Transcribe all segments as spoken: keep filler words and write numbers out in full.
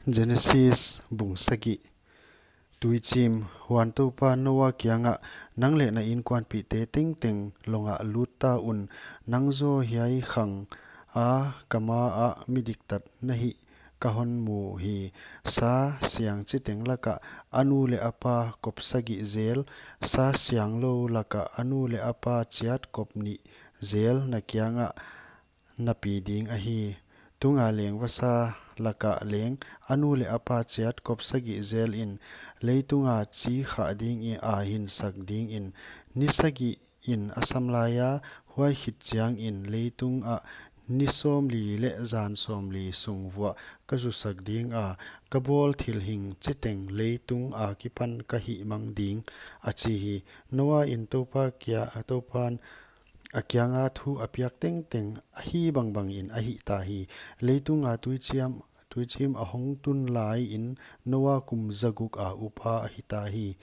Genesis bung sagih. Tuichim. Huan Toupan Noa kiangah, nang leh na inkuanpihte tengteng longah lut ta un, nang zaw hiai khang a ka maah mi diktat na hih ka hon mu hi. Sa siang chiteng lakah a nu leh a pa kop sagih zel, sa sianglou lakah a nu leh a pa chiat kop nih zel na kiangah na pi ding ahi. Tunga leng vasa lakah leng a nu leh a pa chiat kop sagih zelin leitunga chi khah dingin a hinsak dingin, ni sagih in a sam laia, huai khit chiangin leitungah ni sawmli leh zan sawmli sung vuah ka zusak dinga, ka bawl thilhing chiteng leitung akipan ka hihmang ding, a chi hi. Noa in Toupa kia, Toupan a kianga thu a piak tengteng ahi bangbangin a hih ta hi. Leitunga tuichim, tuichim a hong tun laiin Noa kum zaguk a upa ahi ta hi.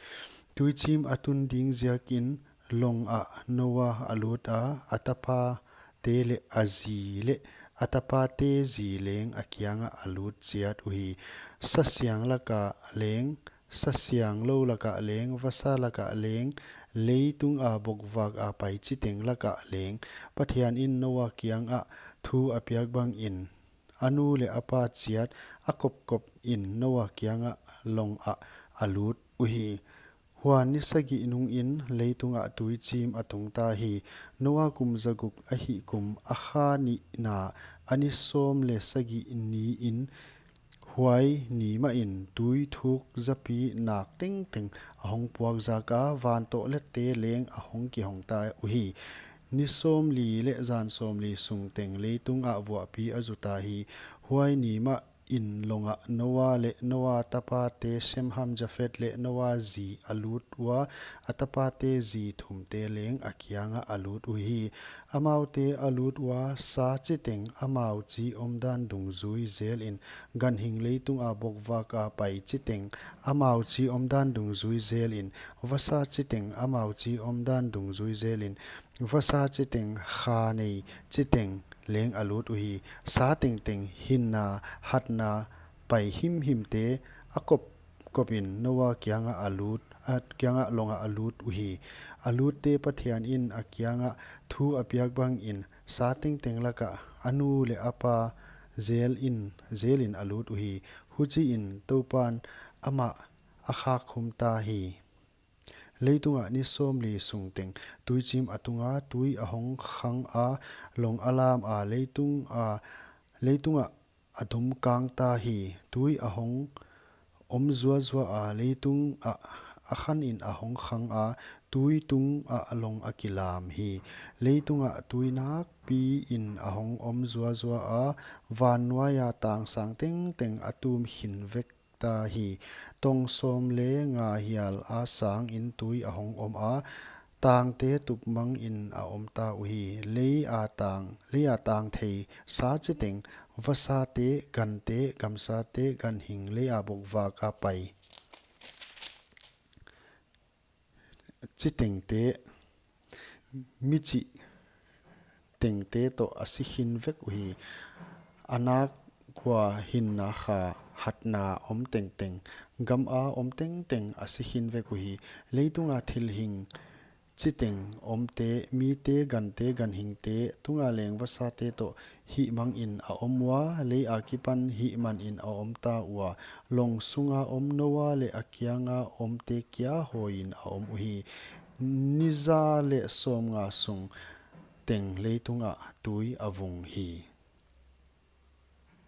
Tuichim a tun ding ziakin longah Noa a lut a, a tapate leh a zi leh a tapate zi leng a kiangah a lut chiat uhi. Sa siang lakah leng, sa sianglou lakah leng, vasa lakah leng, leitunga bokvak a pai chiteng lakah leng, Pathian in Noa kiangah thu a piak bangin, a nu leh a pa chiat a kopkop in Noa kiangah longah a lut uhi. Huan ni sagih nungin leitungah tuichim a tung ta hi. Noa kum zaguk a hih kum a kha nihna a ni sawm leh sagih niin, huai ni mahin tui thuk zapi nak tengteng a hong puak zaka, van toh lette leng a hong kihong ta uhi. Ni sawmli leh zan sawmli sung teng leitungah vuahpi a zu ta hi. Huai ni mahin longah Noa leh Noa tapate Sem, Ham, Jafet leh Noa zi a lut ua, a tapate zi thumte leng a kiangah a lut uhi. Amaute a lut ua, sa chiteng amau chi omdan dungzui zelin, ganhing leitunga bokvak a pai chiteng amau chi omdan dungzui zelin, vasa chiteng amau chi omdan dungzui zelin, vasa chiteng kha nei chiteng leng a lut uhi. Sa tengteng hinna hatna pai himhimte a kop kopin Noa kiangah a lut, a kiangah longah a lut uhi. A lutte Pathian in a kiangah thu a piak bangin sa tengteng lakah a nu leh a pa zelin, zelin a lut uhi. Huchiin Toupan amah a khak khum ta hi. Leitungah ni sawmli sung teng tuichim a tunga, tui a hong khang a, long a lam a, leitung a, leitungah a dom kang ta hi. Tui a hong om zuazua a, leitungah a khanin a hong khang a, tui tungah long a kilam hi. Leitungah tui nakpiin a hong om zuazua a, van nuaia tang sang tengteng a tum khin vek ta hi. Tong sawm leh nga hial a sangin tui a hong om a, tangte tup mangin a om ta uhi. Lei a tang, lei a tang thei sa chiteng, vasate, gante, gamsate, ganhing, lei a bokvak a pai chitengte, michih tengte toh a si khin vek uhi. A nak ua hinna kha hatna om tengteng, gam a om tengteng a si khin vek uhi. Leitunga thilhing chiteng omte, mite, gante, ganhingte, tunga leng vasate toh hihmangin a om ua, lei akipan hihmanin a om ta ua. Long sunga om Noa leh a kianga omte kia hoihin a om uhi. Ni za leh sawmnga sung teng leitungah tui a vung hi.